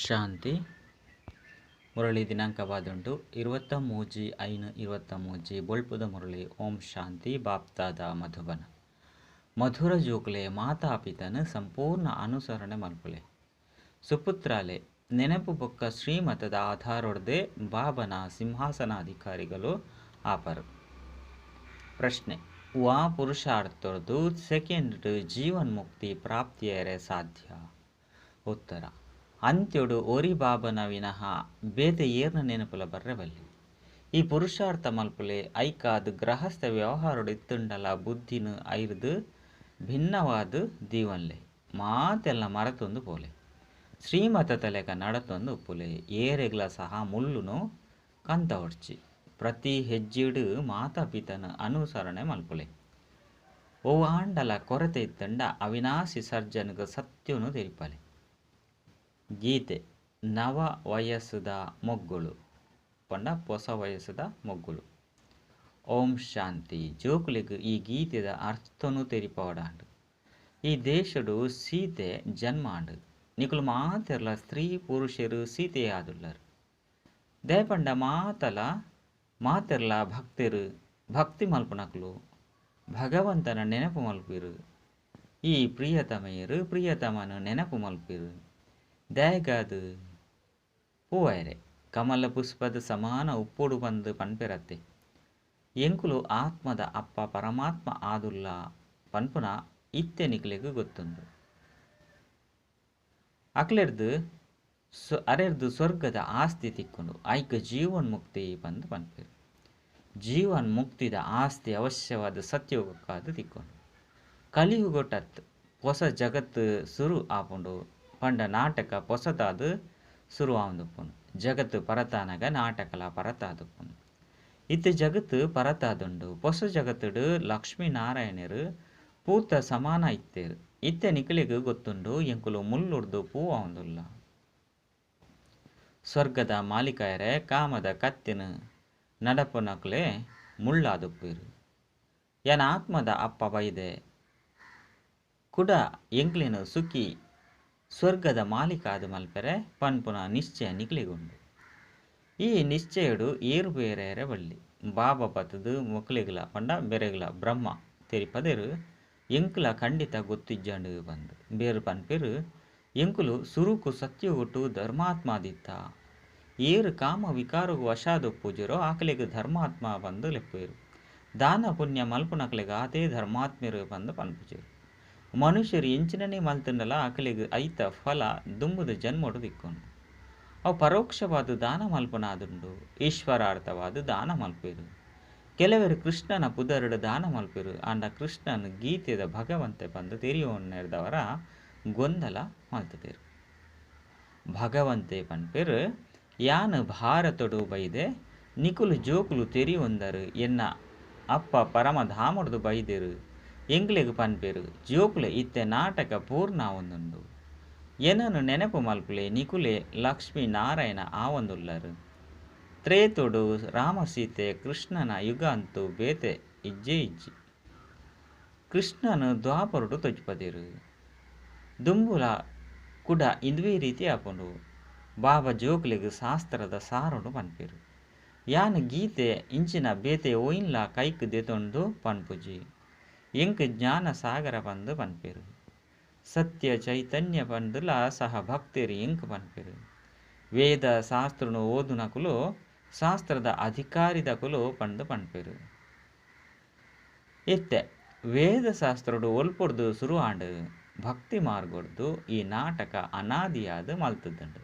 ಶಾಂತಿ. ಮುರಳಿ ದಿನಾಂಕವಾದುಂಡು 23/5/23. ಬೊಳ್ಪುದ ಮುರಳಿ. ಓಂ ಶಾಂತಿ. ಬಾಪ್ದಾದ ಮಧುಬನ. ಮಧುರ ಜೋಕುಲೆ ಮಾತಾಪಿತನ ಸಂಪೂರ್ಣ ಅನುಸರಣೆ ಮಲ್ಪುಲೆ. ಸುಪುತ್ರಾಲೆ ನೆನಪು ಬೊಕ್ಕ ಶ್ರೀಮತದ ಆಧಾರೊಡ್ದೆ ಬಾಬನ ಸಿಂಹಾಸನಾಧಿಕಾರಿಗಳು ಆಪರು. ಪ್ರಶ್ನೆ: ವಾ ಪುರುಷಾರ್ಥೊರ್ದು ಸೆಕೆಂಡ್ ಜೀವನ್ಮುಕ್ತಿ ಪ್ರಾಪ್ತಿಯರೆ ಸಾಧ್ಯ? ಉತ್ತರ: ಅಂತ್ಯೊಡು ಒರಿ ಬಾಬನ ವಿನಃ ಬೇತೆ ಏರ್ನ ನೆನಪುಲ ಬರ್ರೆ ಬಲ್ಲಿ. ಈ ಪುರುಷಾರ್ಥ ಮಲ್ಪುಲೆ. ಐಕಾದ್ ಗೃಹಸ್ಥ ವ್ಯವಹಾರೊಡು ಇತ್ತುಂಡಲ ಬುದ್ಧಿನ್ ಐರ್ದ್ ಭಿನ್ನವಾದ್ ದೀವೊನ್ಲೆ. ಮಾತೆಲ್ಲ ಮರತೊಂದು ಪೋಲೆ. ಶ್ರೀಮತದ ಲೆಕ ನಡತೊಂದು ಉಪ್ಪುಲೆ. ಏರೆಗ್ಲ ಸಹ ಮುಳ್ಳುನು ಕಂತವೊಡ್ಚಿ. ಪ್ರತಿ ಹೆಜ್ಜೆಡ್ ಮಾತಾಪಿತನ ಅನುಸರಣೆ ಮಲ್ಪುಲೆ. ಒವ್ವಾಂಡಲ ಕೊರತೆ ಇತ್ತುಂಡ ಅವಿನಾಶಿ ಸರ್ಜನ್ಗ್ ಸತ್ಯೊನು ತೆರಿಪಾಲೆ. ಗೀತೆ ನವ ವಯಸ್ಸುದ ಮೊಗ್ಗುಲು ಪಂಡ ಪೊಸ ವಯಸ್ಸುದ ಮೊಗ್ಗುಲು. ಓಂ ಶಾಂತಿ. ಜೋಕುಲೆಗ್ ಈ ಗೀತೆದ ಅರ್ಥೊನು ತೆರಿಪಾವೊಡಾಂಡ್. ಈ ದೇಶೊಡು ಸೀತೆ ಜನ್ಮ ಆಂಡ್. ನಿಕುಲು ಮಾತೆರ್ಲ ಸ್ತ್ರೀ ಪುರುಷೆರ್ ಸೀತೆಯಾದುಲ್ಲರ್. ದಾಯೆ ಪಂಡ ಮಾತಲ ಮಾತೆರ್ಲ ಭಕ್ತೆರ್, ಭಕ್ತಿ ಮಲ್ಪುನಕುಲು, ಭಗವಂತನ ನೆನಪು ಮಲ್ಪುವೆರ್. ಈ ಪ್ರಿಯತಮೆಯೆರ್ ಪ್ರಿಯತಮನ್ ನೆನಪು ಮಲ್ಪುವೆರ್. ದಾಯೆಗಾದ್ ಪೂವೈರೆ ಕಮಲ ಪುಷ್ಪದ ಸಮಾನ ಉಪ್ಪೊಡು ಪಂದ್ ಪನ್ಪೆರತ್ತೆ. ಎಂಕುಲು ಆತ್ಮದ ಅಪ್ಪ ಪರಮಾತ್ಮ ಆದುಲ್ಲ ಪನ್ಪುನ ಇತ್ತೆ ನಿಕ್ಲೆಗ್ ಗೊತ್ತುಂಡು. ಅಕ್ಲೆರ್ದ್ ಅರೆರ್ದ್ ಸ್ವರ್ಗದ ಆಸ್ತಿ ತಿಕ್ಕುಂಡು. ಐಕ್ ಜೀವನ್ಮುಕ್ತಿ ಪಂದ್ ಪನ್ಪೆರ್. ಜೀವನ್ಮುಕ್ತಿದ ಆಸ್ತಿ ಅವಶ್ಯವಾದ್ ಸತ್ಯಯುಗಕ್ಕಾದ್ ತಿಕ್ಕುಂಡು. ಕಲಿಯುಗಟತ್ ಪೊಸ ಜಗತ್ತ್ ಸುರು ಆಪುಂಡು ಪಂಡ ನಾಟಕ ಪೊಸತಾದ್ ಸುರು ಆವೊಂದುಪ್ಪುಂಡು. ಜಗತ್ತ್ ಪರತಾನಗ ನಾಟಕಲ ಪರತಾದುಪ್ಪುಂಡು. ಇತ್ತೆ ಜಗತ್ತ್ ಪರತಾದುಂಡು. ಪೊಸ ಜಗತ್ತ್ಡ್ ಲಕ್ಷ್ಮೀ ನಾರಾಯಣೆರ್ ಪೂತ ಸಮಾನ ಇತ್ತೆರ್. ಇತ್ತೆ ನಿಕಲೆಗ್ ಗೊತ್ತುಂಡು ಎಂಕುಲು ಮುಲ್ಲುರ್ದು ಪೂ ಆವೊಂದುಲ್ಲ. ಸ್ವರ್ಗದ ಮಾಲೀಕರೆ ಕಾಮದ ಕತ್ತಿನ್ ನಡಪುನಕುಲೇ ಮುಳ್ಳಾದುಪ್ಪುವೆರ್. ಯಾನ್ ಆತ್ಮದ ಅಪ್ಪ ಬೈದೆ ಕುಡ ಎಂಕ್ಲೆನ್ ಸುಖಿ ಸ್ವರ್ಗದ ಮಾಲೀಕ ಆದ್ ಮಲ್ಪೆರೆ ಪನ್ಪುನ ನಿಶ್ಚಯ ನಿಕ್ಲೆಗ್ ಉಂಡು. ಈ ನಿಶ್ಚಯೊಡು ಏರುಪೇರೆರೆ ಬಲ್ಲಿ. ಬಾಬಾ ಬತ್ತ್ದ್ ಮೊಕ್ಲೆಗ್ಲ ಪಂಡ ಬೆರೆಗ್ಲ ಬ್ರಹ್ಮ ತೆರಿಪದೆರ್ ಎಂಕ್ಲ ಖಂಡಿತ ಗೊತ್ತಿಜ್ಜಂಡ್ ಪಂದ್. ಬೇರ್ ಪನ್ಪೆರ್ ಎಂಕುಲು ಸುರುಕು ಸತ್ಯಯುಗೊಟು ಧರ್ಮಾತ್ಮಾದಿತ್ತ. ಏರ್ ಕಾಮ ವಿಕಾರಗ್ ವಶಾದ್ ಉಪ್ಪುಜೆರೋ ಅಕ್ಲೆಗ್ ಧರ್ಮಾತ್ಮ ಪಂದ್ ಲೆಪ್ಪುವೆರ್. ದಾನ ಪುಣ್ಯ ಮಲ್ಪುನಕ್ಲೆಗ್ ಆತೇ ಧರ್ಮಾತ್ಮೆರ್ ಪಂದ್ ಪನ್ಪುಜೆರ್. ಮನುಷ್ಯೆರ್ ಎಂಚಿನನೇ ಮಲ್ತ್ಂಡಲ ಅಕ್ಲೆಗ್ ಐತ ಫಲ ದುಂಬುದ ಜನ್ಮೊಡು ತಿಕ್ಕುಂಡು. ಅವು ಪರೋಕ್ಷವಾದ್ ದಾನ ಮಲ್ಪುನಾದುಂಡು. ಈಶ್ವರಾರ್ಥವಾದ್ ದಾನ ಮಲ್ಪುವೆರ್. ಕೆಲವೆರ್ ಕೃಷ್ಣನ ಪುದರ್ಡ್ ದಾನ ಮಲ್ಪುವೆರ್. ಆಂಡ ಕೃಷ್ಣನ್ ಗೀತೆದ ಭಗವಂತೆ ಪಂದ್ ತೆರಿಯೊನ್ನೆರ್ದಾವರ ಗೊಂದಲ ಮಲ್ತ್ದೆರ್. ಭಗವಂತೆ ಪನ್ಪೆರ್ ಯಾನ್ ಭಾರತೊಡು ಬೈದೆ ನಿಕುಲು ಜೋಕುಲು ತೆರಿಯೊಂದರ್ ಎನ್ನ ಅಪ್ಪ ಪರಮಧಾಮೊಡ್ದು ಬೈದೆರ್ ಎಂಕ್ಲೆಗ್ ಪನ್ಪೆರ್ ಜೋಕುಲೆ ಇತ್ತೆ ನಾಟಕ ಪೂರ್ಣ ಆವೊಂದುಂಡು. ಎನನ್ ನೆನಪು ಮಲ್ಪುಲೆ ನಿಕುಲೇ ಲಕ್ಷ್ಮೀ ನಾರಾಯಣ ಆವೊಂದುಲ್ಲರ್. ತ್ರೇತೊಡು ರಾಮ ಸೀತೆ ಕೃಷ್ಣನ ಯುಗ ಅಂತೂ ಬೇತೆ ಇಜ್ಜೇ ಇಜ್ಜಿ. ಕೃಷ್ಣನ್ ದ್ವಾಪರೊಡು ತೋಜಿಪದೆರ್. ದುಂಬುಲ ಕುಡ ಇಂದುವೇ ರೀತಿ ಆಪುಂಡು. ಬಾಬಾ ಜೋಕುಲೆಗ್ ಶಾಸ್ತ್ರದ ಸಾರೊನು ಪನ್ಪೆರ್. ಯಾನ್ ಗೀತೆ ಇಂಚಿನ ಬೇತೆ ಒಯಿನ್ಲ ಕೈಕ್ ದೆತೊಂದು ಪನ್ಪುಜಿ. ಎಂಕ್ ಜ್ಞಾನ ಸಾಗರ ಪಂದ್ ಪನ್ಪೆರ್. ಸತ್ಯ ಚೈತನ್ಯ ಪಂದ್ಲ ಸಹ ಭಕ್ತೆರ್ ಎಂಕ್ ಪನ್ಪೆರ್. ವೇದ ಶಾಸ್ತ್ರನು ಓದುನಕುಲು ಶಾಸ್ತ್ರದ ಅಧಿಕಾರಿದಕುಲು ಪಂದ್ ಪನ್ಪೆರ್. ಇತ್ತೆ ವೇದ ಶಾಸ್ತ್ರೊಡು ಒಲ್ಪೊಡ್ದು ಸುರು ಆಂಡ್. ಭಕ್ತಿ ಮಾರ್ಗೊಡ್ದು ಈ ನಾಟಕ ಅನಾದಿಯಾದ್ ಮಲ್ತ್ದ್ಂಡ್.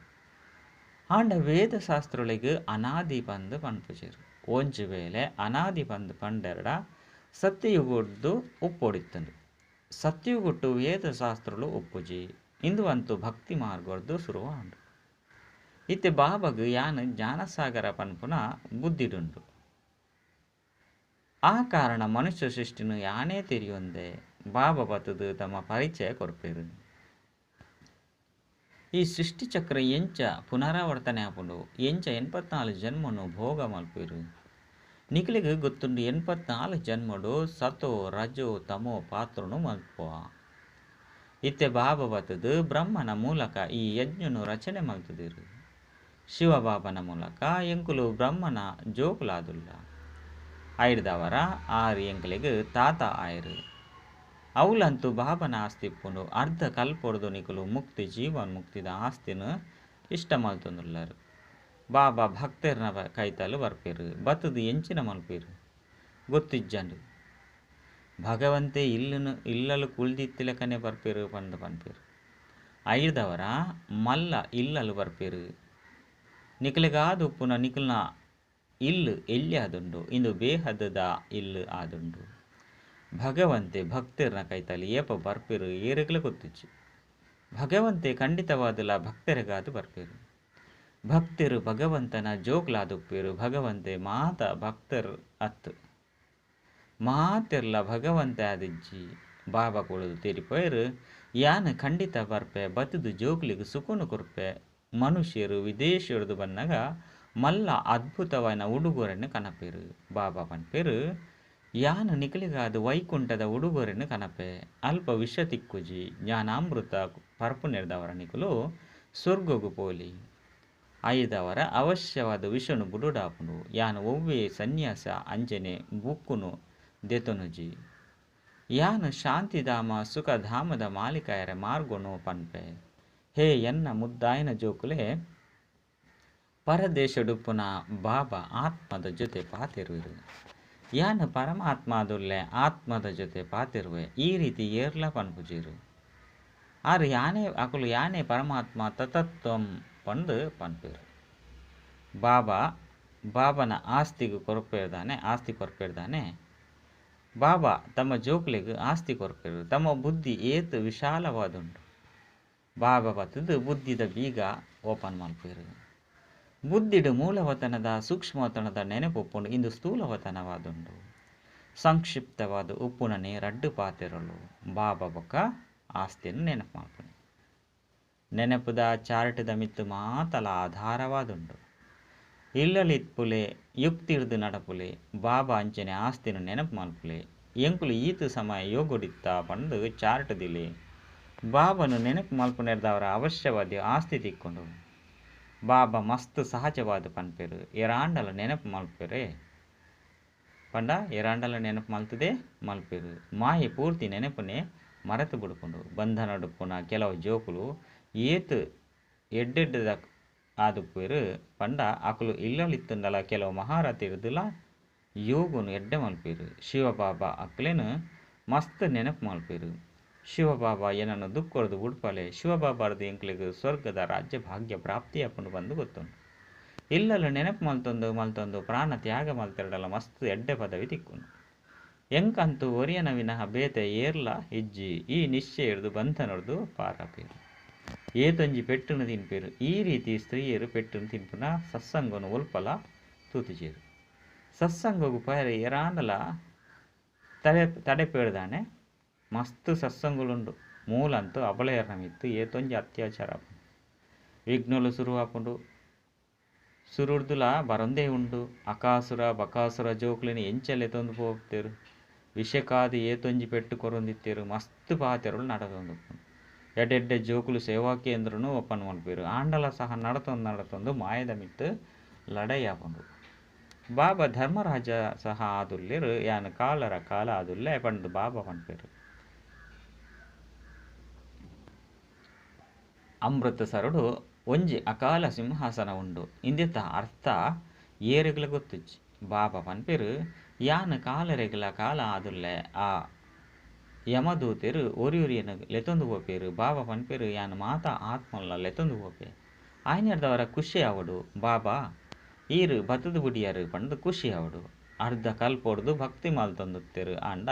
ಆಂಡ ವೇದ ಶಾಸ್ತ್ರೊಲೆಗ್ ಅನಾದಿ ಪಂದ್ ಪನ್ಪುಜೆರ್. ಒಂಜಿ ವೇಳೆ ಅನಾದಿ ಪಂದ್ ಪಂಡೆರ್ಡ ಸತ್ಯಯುಗೊಡ್ದು ಉಪ್ಪೊಡಿತ್ತ್ಂಡ್. ಸತ್ಯಯುಗೊಟ್ಟು ವೇದ ಶಾಸ್ತ್ರೊಲು ಉಪ್ಪುಜಿ. ಇಂದು ಅಂತೂ ಭಕ್ತಿ ಮಾರ್ಗೊಡ್ದು ಸುರು ಆಂಡ್. ಇತ್ತೆ ಬಾಬಾಗ್ ಯಾನ್ ಜ್ಞಾನಸಾಗರ ಪನ್ಪುನ ಬುದ್ಧಿಡುಂಡು. ಆ ಕಾರಣ ಮನುಷ್ಯ ಸೃಷ್ಟಿನ್ ಯಾನೇ ತೆರಿಯೊಂದೆ. ಬಾಬಾ ಬತ್ತ್ದ್ ತಮ್ಮ ಪರಿಚಯ ಕೊರ್ಪೆರ್. ಈ ಸೃಷ್ಟಿ ಚಕ್ರ ಎಂಚ ಪುನರಾವರ್ತನೆ ಆಪುಂಡು. ಎಂಚ 84 ಜನ್ಮೊನು ಭೋಗ ಮಲ್ಪುವೆರ್. ನಿಕ್ಲೆಗ್ ಗೊತ್ತುಂಡು 84 ಜನ್ಮೊಡು ಸತೋ ರಜೋ ತಮೋ ಪಾತ್ರೊನು ಮಲ್ಪುವ. ಇತ್ತೆ ಬಾಬಾ ಬತ್ತುದು ಬ್ರಹ್ಮನ ಮೂಲಕ ಈ ಯಜ್ಞನು ರಚನೆ ಮಲ್ತುದೆರು. ಶಿವಬಾಬನ ಮೂಲಕ ಎಂಕುಲು ಬ್ರಹ್ಮನ ಜೋಕುಲಾದುಲ್ಲ. ಐಡ್ದವರ ಆರು ಎಂಕಲೆಗ್ ತಾತ ಆಯೆರು. ಅವುಲಂತೂ ಬಾಬನ ಆಸ್ತಿ ಇಪ್ಪುಂಡು. ಅರ್ಧ ಕಲ್ಪೊಡ್ದು ನಿಕುಲು ಮುಕ್ತಿ ಜೀವನ್ ಮುಕ್ತಿದ ಆಸ್ತಿನ ಇಷ್ಟ ಮಲ್ತೊಂದುಲ್ಲರು. ಬಾಬಾ ಭಕ್ತೆರ್ನ ಕೈತಲು ಬರ್ಪೆರು. ಬತ್ತುದು ಎಂಚಿನ ಮಲ್ಪೆರು ಗೊತ್ತಿಜ್ಜಂಡು. ಭಗವಂತೆ ಇಲ್ಲನು ಇಲ್ಲಲು ಕುಲ್ದಿತ್ತಿಲಕನೆ ಬರ್ಪೆರು ಪಂದು ಪನ್ಪೆರು. ಐಡ್ದವರ ಮಲ್ಲ ಇಲ್ಲಲು ಬರ್ಪೆರು. ನಿಕಲೆಗಾದ ಉಪ್ಪುನ ನಿಕಲ್ನ ಇಲ್ಲು ಎಲ್ಲಿ ಆದುಂಡು ಇಂದು ಬೇಹದದ ಇಲ್ಲು ಆದುಂಡು. ಭಗವಂತೆ ಭಕ್ತೆರ್ನ ಕೈತಲು ಏಪ ಬರ್ಪೆರು ಏರೆಗ್ಲ ಗೊತ್ತಿಜ್ಜಿ. ಭಗವಂತೆ ಖಂಡಿತವಾದಲ ಭಕ್ತರಿಗಾದು ಬರ್ಪೆರು. ಭಕ್ತರು ಭಗವಂತನ ಜೋಕ್ಲಾದುಪ್ಪೆರು. ಭಗವಂತೆ ಮಾತ ಭಕ್ತರು ಅತ್ತು ಮಾತೆರ್ಲ ಭಗವಂತೆ ಆದಿಜ್ಜಿ. ಬಾಬಾ ಕೊಡುದು ತೆರಿಪೋಯರು ಯಾನ್ ಖಂಡಿತ ಬರ್ಪೆ ಬತ್ತುದು ಜೋಕ್ಲಿಗ್ ಸುಖನು ಕೊರ್ಪೆ. ಮನುಷ್ಯರು ವಿದೇಶಿಯರ್ದು ಬನ್ನಗ ಮಲ್ಲ ಅದ್ಭುತವಾಯಿನ ಉಡುಗೊರೆಯನ್ನು ಕನಪೆರು. ಬಾಬಾ ಪನ್ಪೆರು ಯಾನ್ ನಿಕಲಿಗಾದ ವೈಕುಂಠದ ಉಡುಗೊರೆಯನ್ನು ಕನಪೆ. ಅಲ್ಪ ವಿಷ ತಿಕ್ಕುಜಿ ಜ್ಞಾನಾಮೃತ ಪರ್ಪುನೆರ್ದವರ ನಿಕುಲು ಸ್ವರ್ಗಗು ಪೋಲಿ. ಐದವರ ಅವಶ್ಯವಾದ ವಿಷನು ಬುಡುಡಾಪುಂಡು. ಯಾನ್ ಒವ್ವೇ ಸನ್ಯಾಸ ಅಂಚನೆ ಬುಕ್ಕುನು ದೆತೊನುಜಿ. ಯಾನ್ ಶಾಂತಿಧಾಮ ಸುಖಧಾಮದ ಮಾಲಿಕಾಯರ ಮಾರ್ಗೊನು ಪನ್ಪೆ. ಹೇ ಎನ್ನ ಮುದ್ದಾಯನ ಜೋಕುಲೆ ಪರದೇಶಡುಪ್ಪುನ ಬಾಬಾ ಆತ್ಮದ ಜೊತೆ ಪಾತಿರುವೆರು. ಯಾನ್ ಪರಮಾತ್ಮದುಲ್ಲೆ ಆತ್ಮದ ಜೊತೆ ಪಾತಿರುವೆ. ಈ ರೀತಿ ಏರ್ಲ ಪನ್ಪುಜೀರು. ಆರು ಯಾನೇ ಅಕುಲು ಯಾನೇ ಪರಮಾತ್ಮ ತತತ್ವಂ ಪಂದು ಪನ್ಪೆರು. ಬಾಬಾ ಬಾಬನ ಆಸ್ತಿಗೆ ಕೊರ್ಪೇರ್ದಾನೆ ಆಸ್ತಿ ಕೊರ್ಪೇರ್ದಾನೆ. ಬಾಬಾ ತಮ್ಮ ಜೋಕುಲೆಗ್ ಆಸ್ತಿ ಕೊರ್ಪೆರು. ತಮ್ಮ ಬುದ್ಧಿ ಏತ್ ವಿಶಾಲವಾದುಂಡು. ಬಾಬಾ ಬತ್ತುದು ಬುದ್ಧಿದ ಬೀಗ ಓಪನ್ ಮಲ್ಪೆರು. ಬುದ್ಧಿಡು ಮೂಲವತನದ ಸೂಕ್ಷ್ಮವತನದ ನೆನಪು ಉಪ್ಪುಂಡು. ಇಂದು ಸ್ಥೂಲವತನವಾದುಂಡು. ಸಂಕ್ಷಿಪ್ತವಾದ ಉಪ್ಪುನನೆ ರಡ್ಡು ಪಾತೆರಲು ಬಾಬಾ ಬೊಕ್ಕ ಆಸ್ತಿಯನ್ನು ನೆನಪು ಮಲ್ಪುನಿ. ನೆನಪುದ ಚಾರ್ಟದ ಮಿತ್ತು ಮಾತಲ ಆಧಾರವಾದುಂಡು. ಇಲ್ಲಲಿತ್ಪುಲೆ ಯುಕ್ತಿರ್ದು ನಡಪುಲೆ ಬಾಬಾ ಅಂಚನೆ ಆಸ್ತಿನ ನೆನಪು ಮಲ್ಪುಲೆ. ಎಂಕುಲು ಈತ ಸಮಯ ಯೋಗೊಡಿತ್ತ ಪಂದು ಚಾರ್ಟ್ ದಿಲೆ. ಬಾಬನು ನೆನಪು ಮಲ್ಪುನೆರ್ದವರ ಅವಶ್ಯವಾದ ಆಸ್ತಿ ತಿಕ್ಕೊಂಡು. ಬಾಬಾ ಮಸ್ತ್ ಸಹಜವಾದ ಪನ್ಪೆರು. ಎರಾಂಡಲ ನೆನಪು ಮಲ್ಪೆರೆ ಪಂಡ ಎರಾಂಡಲ ನೆನಪು ಮಲ್ತದೆ ಮಲ್ಪೆರು. ಮಾಯೆ ಪೂರ್ತಿ ನೆನಪುನೆ ಮರೆತು ಬಿಡ್ಕೊಂಡು. ಬಂಧನಡುಪ್ಪುನ ಕೆಲವು ಜೋಕುಲು ಏತ್ ಎಡ್ಡೆಡ್ಡದ ಆದುಪ್ಪೆರು ಪಂಡ ಅಕುಲು ಇಲ್ಲಲಿತ್ತುಂಡಲ ಕೆಲವು ಮಹಾರಥಿರ್ದುಲ ಯೋಗನು ಎಡ್ಡೆ ಮಲ್ಪೆರು. ಶಿವಬಾಬಾ ಅಕ್ಲೆನು ಮಸ್ತ್ ನೆನಪು ಮಲ್ಪೆರು. ಶಿವಬಾಬಾ ಏನನ್ನು ದುಃಖರ್ದು ಉಡ್ಪಲೆ. ಶಿವಬಾಬಾರ್ದು ಎಂಕ್ಲೆಗ್ ಸ್ವರ್ಗದ ರಾಜ್ಯ ಭಾಗ್ಯ ಪ್ರಾಪ್ತಿ ಅಪ್ಪುಂಡು ಬಂದು ಗೊತ್ತುಂಡು. ಇಲ್ಲಲು ನೆನಪು ಮಲ್ತೊಂದು ಮಲ್ತೊಂದು ಪ್ರಾಣ ತ್ಯಾಗ ಮಲ್ತೆರಡಲ ಮಸ್ತ್ ಎಡ್ಡೆ ಪದವಿ ತಿಕ್ಕುಂಡು. ಎಂಕಂತೂ ಒರಿಯನ ವಿನಃ ಬೇತೆ ಏರ್ಲ ಇಜ್ಜಿ. ಈ ನಿಶ್ಚಯ ಬಂಧನೊಡ್ದು ಪಾರಾಪೇರು. ಏತೊಂಜಿ ಪೆಟ್ಟುನು ತಿನ್ಪೇರು. ಈ ರೀತಿ ಸ್ತ್ರೀಯರು ಪೆಟ್ಟುನು ತಿನ್ಪುನ ಸತ್ಸಂಗನು ಒಲ್ಪಲ ತೂತುಜೇರು. ಸತ್ಸಂಗಗು ಪಯರೆ ಏರಾಂಡಲ ತಡೆಪೇಡ್ದಾನೆ ಮಸ್ತ್ ಸತ್ಸಂಗುಲುಂಡು. ಮೂಲಂತೂ ಅಬಲೆಯರ್ನ ಮಿತ್ತು ಏತೊಂಜಿ ಅತ್ಯಾಚಾರ ವಿಘ್ನಲು ಶುರುವಾಪುಂಡು. ಸುರುಡ್ದುಲ ಬರಂದೇ ಉಂಡು. ಅಕಾಸುರ ಬಕಾಸುರ ಜೋಕ್ಲೆನ್ ಎಂಚಲೆ ತೊಂದು ಪೋತೇರು. ವಿಷಕಾದ ಏತೊಂಜಿ ಪೆಟ್ಟು ಕೊರೊಂದಿತ್ತೇರು. ಮಸ್ತ್ ಪಾತೆರುಳು ನಡತೊಂದು ಎಡ್ಡೆಡ್ಡೆ ಜೋಕುಲು ಸೇವಾ ಕೇಂದ್ರನು ಓಪನ್ ಮಲ್ಪೆರು. ಆಂಡಲ ಸಹ ನಡತೊಂದು ನಡತೊಂದು ಮಾಯದ ಮಿತ್ತು ಲಡೈ ಆಪುಂಡು. ಬಾಬಾ ಧರ್ಮರಾಜ ಸಹ ಆದುಲ್ಲೆರು. ಯಾನ್ ಕಾಲರ ಕಾಲ ಆದುಲ್ಲೆ ಪಂದು ಬಾಬಾ ಪನ್ಪೆರು. ಅಮೃತಸರುಡು ಒಂಜಿ ಅಕಾಲ ಸಿಂಹಾಸನ ಉಂಡು. ಇಂದೆತ ಅರ್ಥ ಏರೆಗ್ಲ ಗೊತ್ತುಜ್ಜಿ. ಬಾಬಾ ಪನ್ಪೆರು ಯಾನ್ ಕಾಲರೆಗ್ಲ ಕಾಲ ಆದುಲ್ಲೆ. ಆ ಯಮದೂತೆರು ಒರಿಯೊರಿಯನ ಲೆತೊಂದು ಪೋಪೆರು. ಬಾಬಾ ಪನ್ಪೆರು ಯಾನ್ ಮಾತಾ ಆತ್ಮಲ್ಲ ಲೆತೊಂದು ಪೋಪೆ. ಆಯ್ನೆರ್ದವರ ಖುಷಿ ಆವಡು. ಬಾಬಾ ಈರು ಬತ್ತುದು ಬುಡಿಯಾರು ಪಂದು ಖುಷಿ ಆವಡು. ಅರ್ಧ ಕಲ್ಪೊಡ್ದು ಭಕ್ತಿ ಮಲ್ತೊಂದುತ್ತೆರು. ಆಂಡ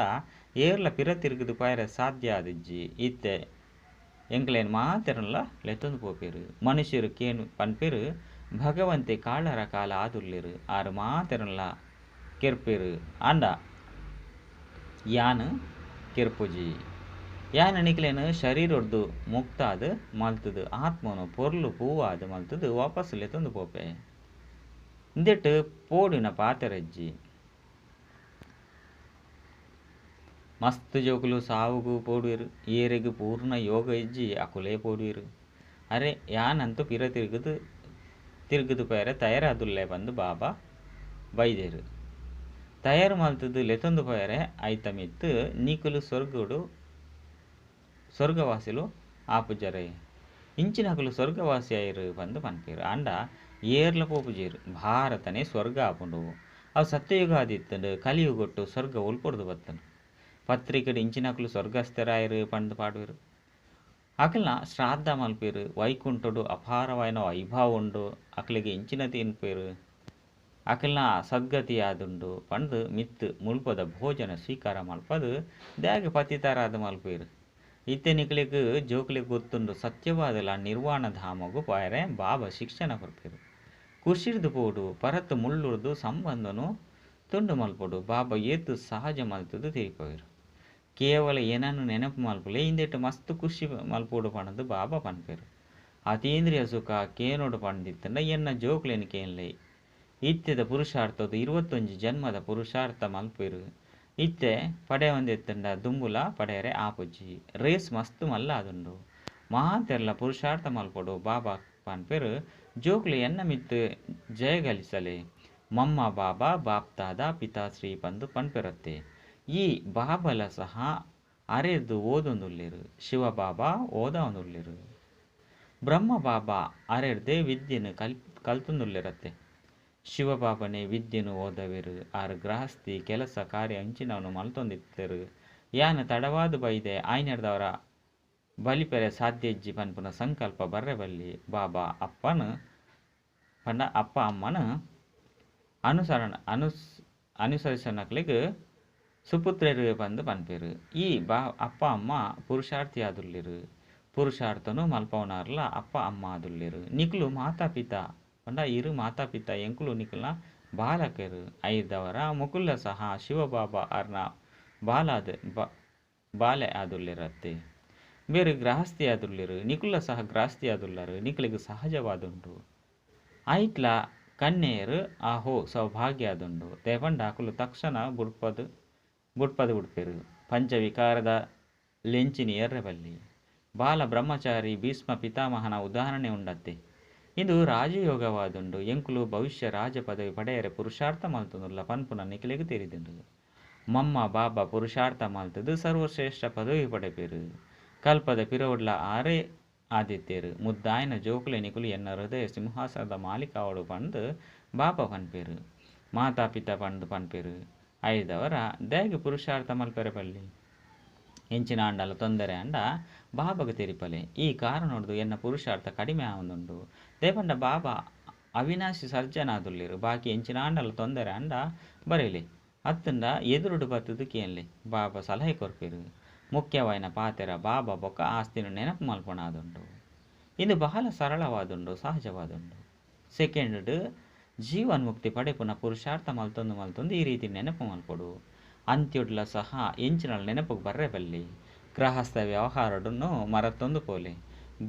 ಏರ್ಲ ಪಿರ ತಿರುಗುದು ಪಯರೆ ಸಾಧ್ಯ ಆದಿಜ್ಜಿ. ಇತ್ತೆ ಎಂಕ್ಲೇನ್ ಮಾತೆರನ್ಲ ಲೆತ್ತೊಂದು ಪೋಪೆರು. ಮನುಷ್ಯರು ಕೇನು ಪನ್ಪೆರು ಭಗವಂತೆ ಕಾಳರ ಕಾಲ ಆದುಲ್ಲೆರು. ಆರು ಮಾತೆರನ್ಲ ಕೆರ್ಪೆರು. ಆಂಡ ಯಾನ್ ಕೆರ್ಪುಜಿ. ಯಾನ್ ನಿಕ್ಲೇನ್ ಶರೀರೊಡ್ದು ಮುಕ್ತಾದ್ ಮಲ್ತುದು ಆತ್ಮನು ಪೊರ್ಲು ಪೂವಾದ್ ಮಲ್ತುದು ವಾಪಸ್ ಲೆತ್ತೊಂದು ಪೋಪೆ. ಇಂದೆಟ್ ಪೋಡಿನ ಪಾತೆರಜ್ಜಿ. ಮಸ್ತ್ ಜೋಕುಲು ಸಾವುಗು ಪೋಡುವೆರ್. ಏರೆಗ್ ಪೂರ್ಣ ಯೋಗ ಇಜ್ಜಿ ಅಕುಲೇ ಪೋಡುವೆರ್. ಅರೆ ಯಾನಂತೂ ಪಿರ ತಿರುಗುದು ತಿರುಗುದು ಪೋಯೆರೆ ತಯಾರಾದುಲ್ಲೆ ಪಂದ್ ಬಾಬಾ ಬೈದೆರ್. ತಯಾರು ಮಲ್ತುದು ಲೆತೊಂದು ಪೋಯೆರೆ ಐತ ಮಿತ್ತ್ ನಿಕುಲು ಸ್ವರ್ಗಡು ಸ್ವರ್ಗವಾಸಿಲು ಆಪುಜರೆ. ಇಂಚಿನಕುಲು ಸ್ವರ್ಗವಾಸಿ ಆಯೆರ್ ಪಂದ್ ಪನ್ಪೆರ್. ಆಂಡ ಏರ್ಲ ಪೋಪುಜೆರ್. ಭಾರತನೇ ಸ್ವರ್ಗ ಆಪುಂಡು. ಅವು ಸತ್ಯಯುಗ ಆದಿತ್ತುಂಡು. ಕಲಿಯುಗೊಟ್ಟು ಸ್ವರ್ಗ ಒಲ್ಪೊರ್ದು ಬತ್ತುಂಡು. ಪತ್ರಿಕೆಡ್ ಇಂಚಿನಕುಲು ಸ್ವರ್ಗಸ್ಥರಾಯೆರ್ ಪಂದ್ ಪಾಡುವೆರ್. ಅಕಲ್ನ ಶ್ರಾದ್ದ ಮಲ್ಪೆರ್. ವೈಕುಂಠೊಡು ಅಪಾರವಾಯಿನ ವೈಭವ ಉಂಡು. ಅಕ್ಲೆಗ್ ಇಂಚಿನ ತಿನ್ಪೆರ್. ಅಕಲ್ನ ಸದ್ಗತಿ ಆದುಂಡು ಪಂದ್ ಮಿತ್ತ್ ಮುಲ್ಪದ ಭೋಜನ ಸ್ವೀಕಾರ ಮಲ್ಪದ್ ದಾಯೆಗ್ ಪತಿತರಾದ್ ಮಲ್ಪುವೆರ್. ಇತ್ತೆ ನಿಕ್ಲೆಗ್ ಜೋಕ್ಲೆಗ್ ಗೊತ್ತುಂಡು ಸತ್ಯವಾದಲ ನಿರ್ವಾಣ ಧಾಮೊಗು ಪೋಯೆರೆ ಬಾಬಾ ಶಿಕ್ಷಣ ಕೊರ್ಪೆರ್. ಖುಷಿರ್ದ್ ಪೋಡು ಪರತ್ ಮುಳ್ಳುರ್ದು ಸಂಬಂಧೊನು ತುಂಡು ಮಲ್ಪೊಡು ಬಾಬಾ ಏತ್ ಸಹಜ ಮಲ್ತುದು ತೆರಿಪಾವೆರ್. ಕೇವಲ ಏನನ್ನು ನೆನಪು ಮಲ್ಪುಲೆ ಇಂದೆಟ್ ಮಸ್ತ್ ಖುಷಿ ಮಲ್ಪೊಡು ಪಂದ್ ಬಾಬಾ ಪನ್ಪೆರ್. ಅತೀಂದ್ರಿಯ ಸುಖ ಕೇನೊಡು ಪಂದಿತ್ತುಂಡ ಎನ್ನ ಜೋಕ್ಲೆನ್ ಕೇನ್ಲೆ. ಇತ್ತೆದ ಪುರುಷಾರ್ಥದ 21 ಜನ್ಮದ ಪುರುಷಾರ್ಥ ಮಲ್ಪೆರ್. ಇತ್ತೆ ಪಡೆಯೊಂದಿತ್ತುಂಡ ದುಂಬುಲ ಪಡೆಯರೆ ಆಪುಜಿ. ರೇಸ್ ಮಸ್ತ್ ಮಲ್ಲ ಆದುಂಡು. ಮಾತೆರ್ಲ ಪುರುಷಾರ್ಥ ಮಲ್ಪೊಡು ಬಾಬಾ ಪನ್ಪೆರ್ ಜೋಕ್ಲು ಎನ್ನ ಮಿತ್ತ್ ಜಯಗಳಿಸಲೆ. ಮಮ್ಮ ಬಾಬಾ ಬಾಪ್ದಾದ ಪಿತಾಶ್ರೀ ಪಂದ್ ಪನ್ಪೆರತ್ತೆ. ಈ ಬಾಬಲ ಸಹ ಅರೆರ್ದ್ ಓದೊಂದುಲ್ಲೆರ್. ಶಿವ ಬಾಬಾ ಓದೊಂದುಲ್ಲೆರ್. ಬ್ರಹ್ಮ ಬಾಬಾ ಅರೆರ್ದೇ ವಿದ್ಯೆನ್ ಕಲ್ತೊಂದುಲ್ಲೆರತ್ತೆ. ಶಿವ ಬಾಬನೇ ವಿದ್ಯೆನ್ ಓದವೆರ್. ಆರ್ ಗೃಹಸ್ಥಿ ಕೆಲಸ ಕಾರ್ಯ ಇಂಚಿನವನ್ನು ಮಲ್ತೊಂದಿತ್ತೆರ್. ಯಾನ್ ತಡವಾದ್ ಬೈದೆ ಆಯಿನೆಡ್ದಾವರ ಬಲಿಪೆರೆ ಸಾಧ್ಯ ಇಜ್ಜಿ ಪನ್ಪುನ ಸಂಕಲ್ಪ ಬರ್ರೆ ಬಲ್ಲಿ. ಬಾಬಾ ಅಪ್ಪನ್ ಪಂಡ ಅಪ್ಪ ಅಮ್ಮನ ಅನುಸರಣ ಅನುಸರಿಸನಕ್ಲೆಗ್ ಸುಪುತ್ರೆರ್ ಪಂದ್ ಪನ್ಪೆರ್. ಈ ಅಪ್ಪ ಅಮ್ಮ ಪುರುಷಾರ್ಥಿ ಆದುಲ್ಲೆರ್. ಪುರುಷಾರ್ಥನು ಮಲ್ಪವನಾರ್ಲ ಅಪ್ಪ ಅಮ್ಮ ಆದುಲ್ಲೆರ್. ನಿಕುಲು ಮಾತಾ ಪಿತಾ ಪಂಡ ಇರು ಮಾತಾ ಪಿತಾ ಎಂಕುಲು ನಿಕಲ್ನ ಬಾಲಕೆರ್. ಐದವರ ಮುಕುಲ್ಲ ಸಹ ಶಿವಬಾಬಾ ಅರ್ನ ಬಾಲಾದ ಬಾಲೆ ಆದುಲ್ಲೆರತ್ತೆ. ಬೇರೆ ಗೃಹಸ್ಥಿ ಆದುಲ್ಲೆರ್. ನಿಕುಲ ಸಹ ಗೃಹಸ್ಥಿ ಆದುಲ್ಲರ್. ನಿಕುಲೆಗ್ ಸಹಜವಾದುಂಡು. ಐಟ್ಲ ಕನ್ಯೆಯರು ಆಹೋ ಸೌಭಾಗ್ಯ ಆದುಂಡು. ದಾಯೆ ಅಕುಲು ತಕ್ಷಣ ಬುಡ್ಪದ್ ಬುಡ್ಪದ್ ಬುಡ್ಪೆರ್. ಪಂಚವಿಕಾರದ ಲೆಂಚಿನಿ ಏರ್ರೆ ಬಲ್ಲಿ. ಬಾಲ ಬ್ರಹ್ಮಚಾರಿ ಭೀಷ್ಮ ಪಿತಾಮಹನ ಉದಾಹರಣೆ ಉಂಡತ್ತೆ. ಇಂದು ರಾಜಯೋಗವಾದುಂಡು. ಎಂಕುಲು ಭವಿಷ್ಯ ರಾಜ ಪದವಿ ಪಡೆಯರೆ ಪುರುಷಾರ್ಥ ಮಲ್ತೊಂದುಲ್ಲ ಪನ್ಪುನ ನಿಕಲೆಗ್ ತೆರಿದುಂಡು. ಮಮ್ಮ ಬಾಬಾ ಪುರುಷಾರ್ಥ ಮಲ್ತುದು ಸರ್ವಶ್ರೇಷ್ಠ ಪದವಿ ಪಡೆಪೆರ್. ಕಲ್ಪದ ಪಿರವುಡ್ಲ ಆರೇ ಆದಿತ್ತೆರ್. ಮುದ್ದಾಯಿನ ಜೋಕುಲೆ ನಿಕುಲು ಎನ್ನ ಹೃದಯ ಸಿಂಹಾಸನದ ಮಾಲೀಕಾವೊಡು ಪಂದ್ ಬಾಬಾ ಪನ್ಪೆರ್. ಮಾತಾ ಪಿತಾ ಪಂದ್ ಪನ್ಪೆರ್. ಐದವರ ದಾಯೆಗ್ ಪುರುಷಾರ್ಥ ಮಲ್ಪೆರೆ ಬಲ್ಲಿ. ಎಂಚಿನ ಆಂಡಲ ತೊಂದರೆ ಆಂಡ ಬಾಬಾಗ್ ತೆರಿಪಲೆ. ಈ ಕಾರಣೊಡ್ದು ಎನ್ನ ಪುರುಷಾರ್ಥ ಕಡಿಮೆ ಆವೊಂದುಂಡು. ದಾಯೆ ಪಂಡ ಬಾಬಾ ಅವಿನಾಶಿ ಸರ್ಜನಾದುಲ್ಲೆರ್. ಬಾಕಿ ಎಂಚಿನ ಆಂಡಲ ತೊಂದರೆ ಆಂಡ ಬರೆಲೆ. ಅತ್ತುಂಡ ಎದುರುಡು ಬತ್ತುದು ಕೇನ್ಲೆ. ಬಾಬಾ ಸಲಹೆ ಕೊರ್ಪೆರ್. ಮುಖ್ಯವಾಯಿನ ಪಾತೆರ ಬಾಬಾ ಬೊಕ್ಕ ಆಸ್ತಿನ ನೆನಪು ಮಲ್ಪೊಣಾದುಂಡು. ಇಂದು ಬಹಳ ಸರಳವಾದುಂಡು, ಸಹಜವಾದುಂಡು. ಸೆಕೆಂಡ್ ಜೀವನ್ಮುಕ್ತಿ ಪಡೆಪುನ ಪುರುಷಾರ್ಥ ಮಲ್ತೊಂದು ಮಲ್ತೊಂದು ಈ ರೀತಿ ನೆನಪು ಮಲ್ಪೊಡು. ಅಂತ್ಯೊಡ್ಲ ಸಹ ಎಂಚಿನ ನೆನಪುಗ್ ಬರ್ರೆ ಬಲ್ಲಿ. ಗೃಹಸ್ಥ ವ್ಯವಹಾರಡನ್ನು ಮರತೊಂದು ಪೋಲೆ.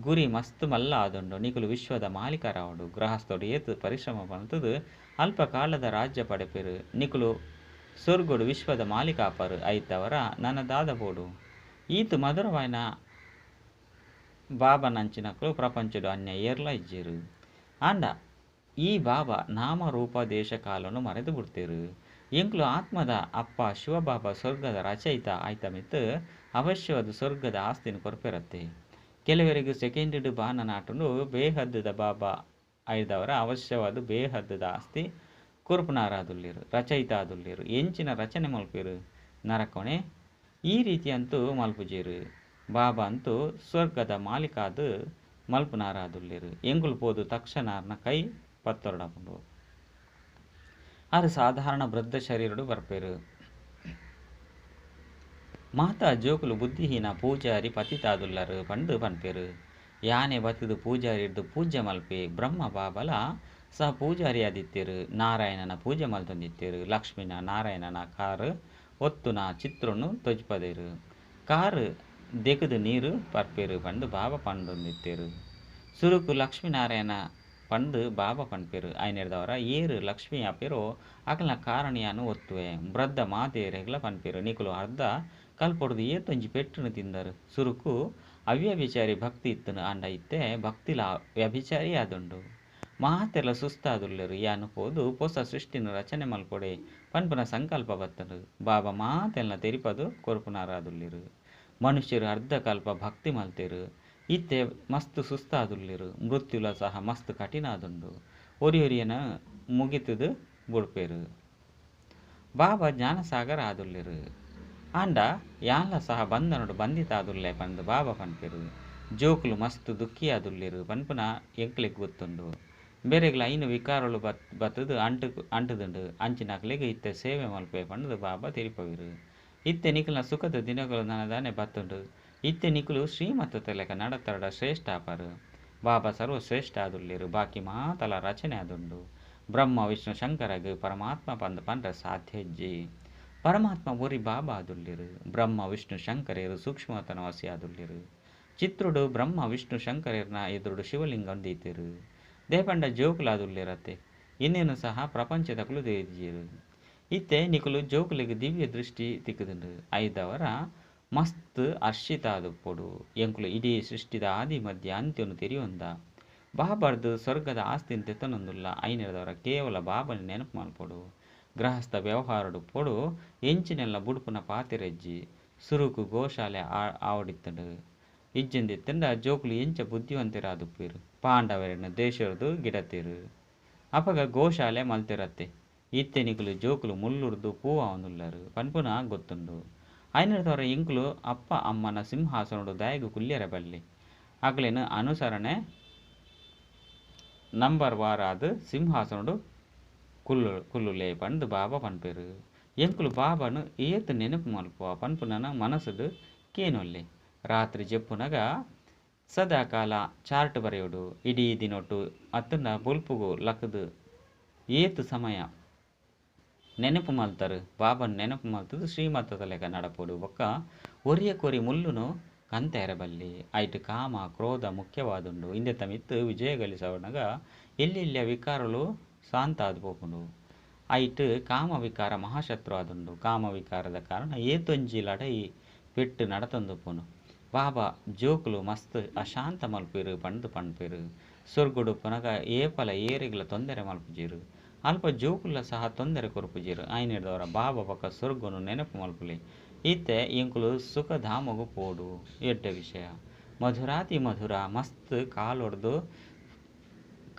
ಗುರಿ ಮಸ್ತ್ ಮಲ್ಲ ಆದುಂಡು. ನಿಕುಲು ವಿಶ್ವದ ಮಾಲೀಕರಾವೊಡು. ಗೃಹಸ್ಥೊಡು ಏತ್ ಪರಿಶ್ರಮ ಮಲ್ತುದು ಅಲ್ಪ ಕಾಲದ ರಾಜ್ಯ ಪಡೆಪೆರ್. ನಿಕುಲು ಸ್ವರ್ಗಡು ವಿಶ್ವದ ಮಾಲೀಕಾಪರು. ಐತವರ ನನ ದಾದ ಬೋಡು. ಈತ್ ಮಧುರವಾಯಿನ ಬಾಬಾನಂಚಿನಕುಲು ಪ್ರಪಂಚಡು ಅನ್ಯ ಏರ್ಲ ಇಜ್ಜೆರ್. ಆಂಡ ಈ ಬಾಬಾ ನಾಮ ರೂಪ ದೇಶ ಕಾಲನು ಮರೆತು ಬಿಡ್ತೇರು. ಎಂಕುಲು ಆತ್ಮದ ಅಪ್ಪ ಶಿವಬಾಬಾ ಸ್ವರ್ಗದ ರಚಯಿತ ಆಯ್ತ ಮಿತ್ತ್ ಅವಶ್ಯವಾದ ಸ್ವರ್ಗದ ಆಸ್ತಿನ ಕೊರ್ಪೆರತ್ತೆ. ಕೆಲವರಿಗೆ ಸೆಕೆಂಡ್ ಬಾನ ನಾಟುಂಡು ಬೇಹದ್ದುದ ಬಾಬಾ ಐದವರ ಅವಶ್ಯವಾದ ಬೇಹದ್ದುದ ಆಸ್ತಿ ಕೊರ್ಪುನಾರಾದುಲ್ಲೆರ್, ರಚಯಿತ ಆದುಲ್ಲೆರ್. ಎಂಚಿನ ರಚನೆ ಮಲ್ಪೆರ್ ನರಕೊನೆ ಈ ರೀತಿ ಅಂತೂ ಮಲ್ಪುಜೆರ್. ಬಾಬಾ ಅಂತೂ ಸ್ವರ್ಗದ ಮಾಲೀಕಾದ್ ಮಲ್ಪುನಾರಾದುಲ್ಲೆರ್. ಎಂಕುಲು ಪೋದು ತಕ್ಷಣ ಕೈ ಪತ್ತೊರಡಾಪುಂಡು. ಆರು ಸಾಧಾರಣ ವೃದ್ಧ ಶರೀರಡು ಬರ್ಪೆರ್. ಮಾತಾ ಜೋಕುಲು ಬುದ್ಧಿಹೀನ ಪೂಜಾರಿ ಪತಿತಾದುಲ್ಲರು ಪಂದ್ ಪನ್ಪೆರ್. ಯಾನೆ ಬತ್ತುದು ಪೂಜಾರಿರ್ದ್ ಪೂಜೆ ಮಲ್ಪೆ. ಬ್ರಹ್ಮ ಬಾಬಲ ಸಹ ಪೂಜಾರಿ ಆದಿತ್ತೆರ್. ನಾರಾಯಣನ ಪೂಜೆ ಮಲ್ತೊಂದಿತ್ತೆರ್. ಲಕ್ಷ್ಮೀನ ನಾರಾಯಣನ ಕಾರ್ ಒತ್ತುನ ಚಿತ್ರನು ತೊಜ್ಪದೆರ್. ಕಾರ್ ದೆಕುದು ನೀರು ಪರ್ಪೆರ್ ಪಂದ್ ಬಾಬಾ ಪಂಡೊಂದಿತ್ತೆರ್. ಸುರುಕು ಲಕ್ಷ್ಮೀನಾರಾಯಣ ಪಂದ್ ಬಾಬಾ ಪನ್ಪೆರ್. ಐನೆಡ್ದವರ ಏರ್ ಲಕ್ಷ್ಮೀ ಆಪೆರೋ ಅಕಲ್ನ ಕಾರಣ್ ಯಾನ್ ಒತ್ತುವೆ. ವೃದ್ಧ ಮಾತೆರೆಗ್ಲ ಪನ್ಪೆರ್ ನಿಕುಲು ಅರ್ಧ ಕಲ್ಪೊಡ್ದು ಏತೊಂಜಿ ಪೆಟ್ಟುನು ತಿಂದರು. ಸುರುಕು ಅವ್ಯಭಿಚಾರಿ ಭಕ್ತಿ ಇತ್ತನು ಆಂಡ ಇತ್ತೆ ಭಕ್ತಿಲ ವ್ಯಭಿಚಾರಿ ಆದುಂಡು. ಮಾತೆರ್ಲ ಸುಸ್ತಾದುಲ್ಲೆರ್. ಯಾನ್ ಪೋದು ಪೊಸ ಸೃಷ್ಟಿನ್ ರಚನೆ ಮಲ್ಪೊಡೆ ಪನ್ಪುನ ಸಂಕಲ್ಪ ಬತ್ತುಂಡು. ಬಾಬಾ ಮಾತೆಲ್ನ ತೆರಿಪದು ಕೊರ್ಪುನಾರಾದುಲ್ಲೆರ್. ಮನುಷ್ಯರು ಅರ್ಧಕಲ್ಪ ಭಕ್ತಿ ಮಲ್ತೆರ್. ಇತ್ತೆ ಮಸ್ತ್ ಸುಸ್ತಾದುಲ್ಲೆರ್. ಮೃತ್ಯುಲ ಸಹ ಮಸ್ತ್ ಕಠಿಣ ಆದುಂಡು. ಒರಿಯೊರಿಯನ ಮುಗಿತುದು ಬುಡ್ಪೆರ್. ಬಾಬಾ ಜ್ಞಾನಸಾಗರ ಆದುಲ್ಲೆರ್. ಆಂಡ ಯಾನ್ಲ ಸಹ ಬಂಧನೊಡು ಬಂಧಿತಾದುಲ್ಲೆ ಪಂದ್ ಬಾಬಾ ಪನ್ಪೆರ್. ಜೋಕುಲು ಮಸ್ತ್ ದುಃಖಿಯಾದುಲ್ಲೆರ್ ಪನ್ಪುನ ಎಂಕ್ಲೆಗ್ ಗೊತ್ತುಂಡು. ಬೇರೆಗ್ಲ 5 ವಿಕಾರಲು ಬತ್ತುದು ಅಂಟುದುಂಡು. ಅಂಚಿನಕ್ಲೆಗ್ ಇತ್ತೆ ಸೇವೆ ಮಲ್ಪೆ ಪಂದ್ ಬಾಬಾ ತೆರಿಪವೆರ್. ಇತ್ತೆ ನಿಕಲ್ನ ಸುಖದ ದಿನಗಳು ನನದಾನೆ ಬತ್ತುಂಡು. ಇತ್ತೆ ನಿಕುಲು ಶ್ರೀಮತದ ಲೆಕ ನಡತರಡ ಶ್ರೇಷ್ಠ ಆಪರ್. ಬಾಬಾ ಸರ್ವಶ್ರೇಷ್ಠ ಆದುಲ್ಲೆರ್. ಬಾಕಿ ಮಾತಲ ರಚನೆ ಆದುಂಡು. ಬ್ರಹ್ಮ ವಿಷ್ಣು ಶಂಕರಗ್ ಪರಮಾತ್ಮ ಪಂದ್ ಪಂಡ್ರೆ ಸಾಧ್ಯ ಇಜ್ಜಿ. ಪರಮಾತ್ಮ ಒರಿ ಬಾಬಾ ಆದುಲ್ಲೆರ್. ಬ್ರಹ್ಮ ವಿಷ್ಣು ಶಂಕರೆರ್ ಸೂಕ್ಷ್ಮವತನ ವಾಸಿ ಆದುಲ್ಲೆರ್. ಚಿತ್ರೊಡು ಬ್ರಹ್ಮ ವಿಷ್ಣು ಶಂಕರೆರ್ನ ಎದುರುಡು ಶಿವಲಿಂಗನ್ ದೀತೆರ್. ದೇಪಂಡ ಜೋಕುಲಾದುಲ್ಲೆರತ್ತೆ. ಇಂದೇನು ಸಹ ಪ್ರಪಂಚದಕುಲು ತೆರಿದಿಜೆರ್. ಇತ್ತೆ ನಿಕುಲು ಜೋಕುಲೆಗ್ ದಿವ್ಯ ದೃಷ್ಟಿ ತಿಕ್ಕುದುಂಡು. ಐದವರ ಮಸ್ತ್ ಹರ್ಷಿತಾದುಪ್ಪೊಡು. ಎಂಕುಲು ಇಡೀ ಸೃಷ್ಟಿದ ಆದಿ ಮಧ್ಯ ಅಂತ್ಯನು ತೆರಿಯೊಂದ. ಬಾಬರ್ದು ಸ್ವರ್ಗದ ಆಸ್ತಿನ್ ದೆತೊನೊಂದುಲ್ಲ. ಐನೆರ್ದವರ ಕೇವಲ ಬಾಬನ ನೆನಪು ಮಲ್ಪೊಡು. ಗೃಹಸ್ಥ ವ್ಯವಹಾರಡು ಪೊಡು ಎಂಚಿನೆಲ್ಲ ಬುಡ್ಪುನ ಪಾತೆರೆಜ್ಜಿ. ಸುರುಕು ಗೋಶಾಲೆ ಆವಡಿತ್ತುಂಡು. ಇಜ್ಜಂದಿತ್ತುಂಡ ಜೋಕುಲು ಎಂಚ ಬುದ್ಧಿವಂತರಾದುಪ್ಪೆರ್. ಪಾಂಡವರೆನ ದೇಶರ್ದು ಗಿಡತೆರ್. ಅಪಗ ಗೋಶಾಲೆ ಮಲ್ತೆರತ್ತೆ. ಇತ್ತೆ ನಿಕುಲು ಜೋಕುಲು ಮುಳ್ಳುರ್ದು ಪೂವಾವೊಂದುಲ್ಲರ್ ಪನ್ಪುನ ಗೊತ್ತುಂಡು. ಐನೆರ್ದವರ ಎಂಕುಲು ಅಪ್ಪ ಅಮ್ಮನ ಸಿಂಹಾಸನೊಡು ದಾಯೆಗ್ ಕುಲ್ಯರ ಬಲ್ಲಿ. ಅಕ್ಲೆನ ಅನುಸರಣೆ ನಂಬರ್ ವಾರಾದ್ ಸಿಂಹಾಸನೊಡು ಕುಲ್ಲುಲೆ ಪಂದ್ ಬಾಬಾ ಪನ್ಪೆರ್. ಎಂಕುಲು ಬಾಬಾನು ಏತ್ ನೆನಪು ಮಲ್ಪುವ ಪನ್ಪುನನ ಮನಸ್ಸುಡು ಕೇನೊಲ್ಲೆ. ರಾತ್ರಿ ಜೆಪ್ಪುನಗ ಸದಾಕಾಲ ಚಾರ್ಟ್ ಬರೆಯೊಡು. ಇಡೀ ದಿನೊಟು ಅತ್ತಂಡ ಬೊಲ್ಪುಗು ಲಕುದು ಏತ್ ಸಮಯ ನೆನಪು ಮಲ್ತರು. ಬಾಬನ್ ನೆನಪು ಮಲ್ತದು ಶ್ರೀಮತದ ಲೆಕ ನಡಪೊಡು. ಬೊಕ್ಕ ಒರಿಯಕೊರಿ ಮುಳ್ಳುನು ಕಂತೆರೆ ಬಲ್ಲಿ. ಐಟ್ ಕಾಮ ಕ್ರೋಧ ಮುಖ್ಯವಾದುಂಡು. ಇಂದೆತ ಮಿತ್ತ್ ವಿಜಯ ಗಳಿಸವನಗ ಎಲ್ಯ ವಿಕಾರಲು ಶಾಂತ ಆದ್ ಪೋಪುಂಡು. ಐಟ್ ಕಾಮ ವಿಕಾರ ಮಹಾಶತ್ರು ಆದುಂಡು. ಕಾಮ ವಿಕಾರದ ಕಾರಣ ಏತೊಂಜಿ ಲಡಾಯಿ ಪೆಟ್ಟು ನಡತೊಂದುಪ್ಪುಂಡು. ಬಾಬಾ ಜೋಕುಲು ಮಸ್ತ್ ಅಶಾಂತ ಮಲ್ಪೆರ್ ಪಂದ್ ಪನ್ಪೆರ್. ಸ್ವರ್ಗಡು ಉಪ್ಪುನಗ ಏಪಲ ಏರೆಗ್ಲ ತೊಂದರೆ ಮಲ್ಪುಜೆರ್. ಅಲ್ಪ ಜೋಕುಲ ಸಹ ತೊಂದರೆ ಕೊರ್ಪುಜೆರ್. ಐನೆರ್ದವರ ಬಾಬಾ ಬೊಕ್ಕ ಸ್ವರ್ಗನು ನೆನಪು ಮಲ್ಪುಲೆ. ಇತ್ತೆ ಎಂಕುಲು ಸುಖಧಾಮಗು ಪೋಡು. ಎಡ್ಡೆ ವಿಷಯ. ಮಧುರಾತಿ ಮಧುರ ಮಸ್ತ್ ಕಾಲೊಡ್ದು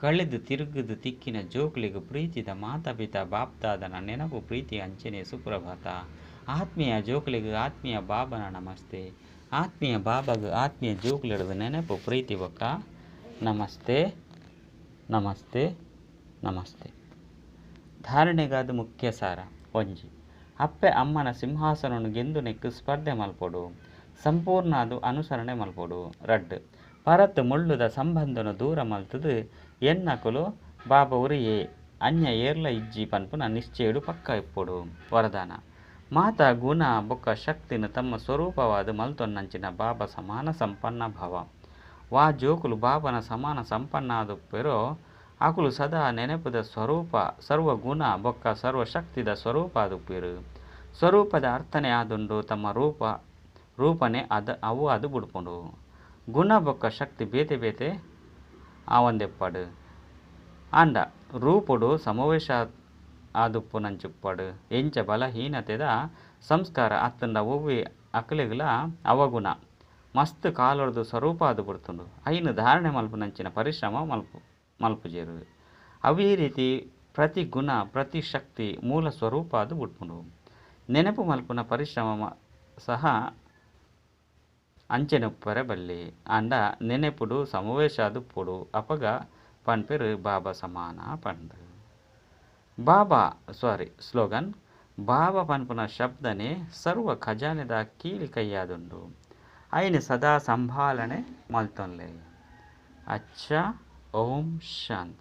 ಕಳೆದು ತಿರುಗುದು ತಿಕ್ಕಿನ ಜೋಕುಲೆಗ್ ಪ್ರೀತಿದ ಮಾತಾ ಪಿತಾ ಬಾಪ್ದಾದನ ನೆನಪು ಪ್ರೀತಿ ಅಂಚನೆ ಸುಪ್ರಭಾತ. ಆತ್ಮೀಯ ಜೋಕುಲೆಗ್ ಆತ್ಮೀಯ ಬಾಬನ ನಮಸ್ತೆ. ಆತ್ಮೀಯ ಬಾಬಾಗ್ ಆತ್ಮೀಯ ಜೋಕುಲೆಡ್ದು ನೆನಪು ಪ್ರೀತಿ ಬೊಕ್ಕ ನಮಸ್ತೆ ನಮಸ್ತೆ ನಮಸ್ತೆ. ಧಾರಣೆಗಾದ ಮುಖ್ಯ ಸಾರ. ಒಂಜಿ ಅಪ್ಪೆ ಅಮ್ಮನ ಸಿಂಹಾಸನವನ್ನು ಗೆಂದುನೆಕ್ ಸ್ಪರ್ಧೆ ಮಲ್ಪೊಡು. ಸಂಪೂರ್ಣ ಅದು ಅನುಸರಣೆ ಮಲ್ಪೊಡು. ರಡ್ಡ್ ಪರತ್ ಮುಳ್ಳುದ ಸಂಬಂಧನು ದೂರ ಮಲ್ತದು ಎನ್ನಕುಲು ಬಾಬಾ ಒರಿಯೇ ಅನ್ಯ ಏರ್ಲ ಇಜ್ಜಿ ಪನ್ಪುನ ನಿಶ್ಚಯಡು ಪಕ್ಕ ಇಪ್ಪೊಡು. ವರದಾನ ಮಾತಾ ಗುಣ ಬೊಕ್ಕ ಶಕ್ತಿನ ತಮ್ಮ ಸ್ವರೂಪವಾದ ಮಲ್ತೊನ್ನಂಚಿನ ಬಾಬಾ ಸಮಾನ ಸಂಪನ್ನ ಭಾವ. ವಾ ಜೋಕುಲು ಬಾಬನ ಸಮಾನ ಸಂಪನ್ನ ಆದುಪ್ಪೆರೋ ಅಕುಲು ಸದಾ ನೆನಪುದ ಸ್ವರೂಪ ಸರ್ವಗುಣ ಬೊಕ್ಕ ಸರ್ವಶಕ್ತಿದ ಸ್ವರೂಪ ಆದುಪ್ಪೆರು. ಸ್ವರೂಪದ ಅರ್ಥನೆ ಆದುಂಡು ತಮ್ಮ ರೂಪ ರೂಪನೆ ಅದ ಅವು ಅದು ಬುಡ್ಪುಂಡು. ಗುಣ ಬೊಕ್ಕ ಶಕ್ತಿ ಬೇತೆ ಬೇತೆ ಆವಂದೆಪ್ಪಡು. ಆಂಡ ರೂಪೊಡು ಸಮಾವೇಶ ಆದುಪ್ಪುನಂಚುಪ್ಪಡು. ಎಂಚ ಬಲಹೀನತೆದ ಸಂಸ್ಕಾರ ಅತ್ತಂಡ ಒವ್ವೆ ಅಕ್ಲೆಗ್ಲ ಅವಗುಣ ಮಸ್ತ್ ಕಾಲೊಡ್ದು ಸ್ವರೂಪ ಆದು ಬಿಡ್ತುಂಡು. ಐನು ಧಾರಣೆ ಮಲ್ಪುನಂಚಿನ ಪರಿಶ್ರಮ ಮಲ್ಪುಜೆರು. ಅವೇ ರೀತಿ ಪ್ರತಿ ಗುಣ ಪ್ರತಿ ಶಕ್ತಿ ಮೂಲ ಸ್ವರೂಪ ಆದು ಬಿಡ್ಪುಂಡು. ನೆನಪು ಮಲ್ಪುನ ಪರಿಶ್ರಮ ಸಹ ಅಂಚೆನೊಪ್ಪರೆ ಬಲ್ಲಿ. ಆಂಡ ನೆನೆಪುಡು ಸಮಾವೇಶ ಆದುಪ್ಪೊಡು. ಅಪಗ ಪನ್ಪೆರು ಬಾಬಾ ಸಮಾನ ಪಂದ್. ಬಾಬಾ ಸಾರಿ ಸ್ಲೋಗನ್ ಬಾಬಾ ಪನ್ಪುನ ಶಬ್ದನೆ ಸರ್ವ ಖಜಾನೆದ ಕೀಲಿ ಕೈಯಾದುಂಡು. ಐನು ಸದಾ ಸಂಭಾಲನೆ ಮಲ್ತೊನ್ಲೆ. ಅಚ್ಚ ಓಂ ಶಾಂತಿ.